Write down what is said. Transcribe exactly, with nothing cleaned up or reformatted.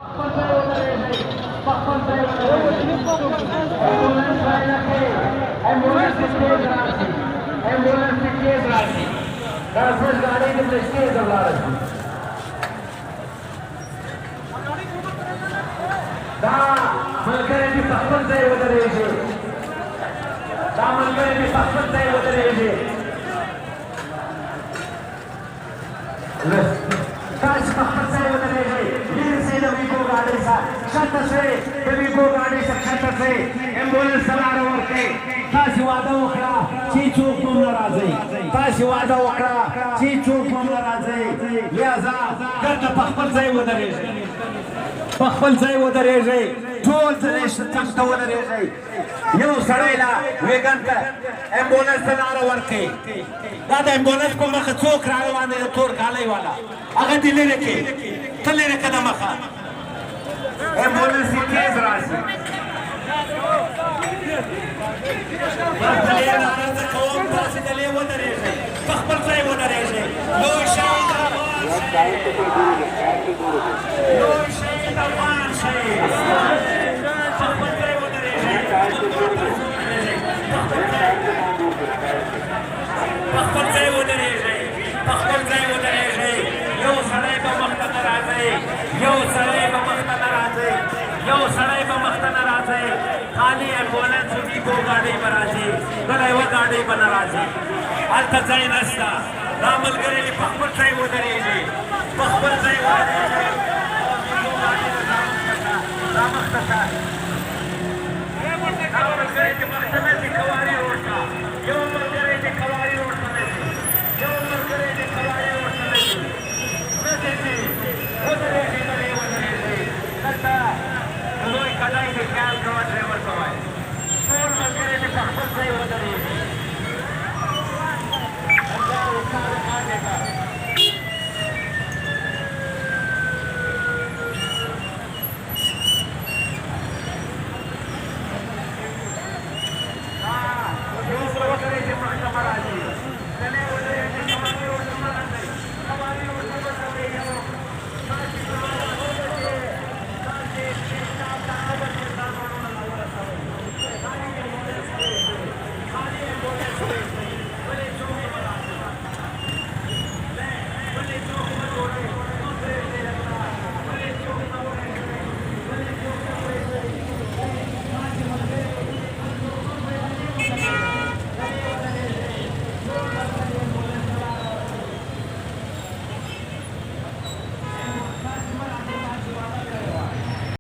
ایمبولینس نا علاقہ، ایمبولینس نا تیز راجی، ایمبولینس نا تیز راجی۔ دا اسہ گاڑی تے تیز راجی۔ دا ملکرے ٹی پخپل تے ودریجے۔ دا ملکرے ٹی پخپل تے ودریجے۔ بس۔ کس مخفت سے ودریجے، دیر سے دوی کو گاڑی سا شت سے، دوی کو گاڑی سا شت سے، ایمبولینس سلارہ ورکے۔ تاسہ وعدہ وکڑا، چی چوک مم ناراضے۔ تاسہ وعدہ وکڑا، چی چوک مم ناراضے۔ لہذا گر تہ پخپل سے ودریجے۔ پخپل سے ودریجے۔ ٹول سے تخت ودریجے۔ یو سڑے لا ویگن تہ ایمبولینس تہ لارہ ورکے۔ دادا ایمبولینس کو مخ چوک راروان دے تور کالئی والا۔ اگہ دلیرے کے، تلیرے قدم اخا۔ ایمبولینس ہی تیز راسی۔ بس دلے نعرہ تہ قوم تاسہ دلے ودریسے۔ پخپل سے ودریسے۔ لوئی شہید افغان شہید۔ لوئی شہید افغان شہید۔ پخپل سے ودریسے۔ پخپل سے ودریسے۔ پخپل سے ودریسے۔ یو سڑے پہ مخ تہ ناراضے۔ یو سڑے پہ مخ تہ ناراضے۔ یو سڑے پہ مخ تہ ناراضے۔ خالی ایمبولینس و ڈیپو گاڈی برازی، گڑا ایوہ گاڈی بنرازی۔ ہر تہ ذہن اس تا، دا ملگرے ٹی پخپل سائے ودریجے، پخپل سائے ودریجے۔ دا ملگرے ٹی پخپل سائے ودریجے۔ دا ملگرے ٹی پخپل سائے ودریجے۔ یو ملگرے ٹی کواری روڈ تمیسی، یو ملگرے ٹی کواری روڈ تمیسی۔ ودریجے، ودریجے، ودریجے، ودریجے۔ دلتا لوئی کٹائی تے خیال کوا، ڈرائیور کوا۔ ٹول ملگرے تے پخپل سائے ودریجے۔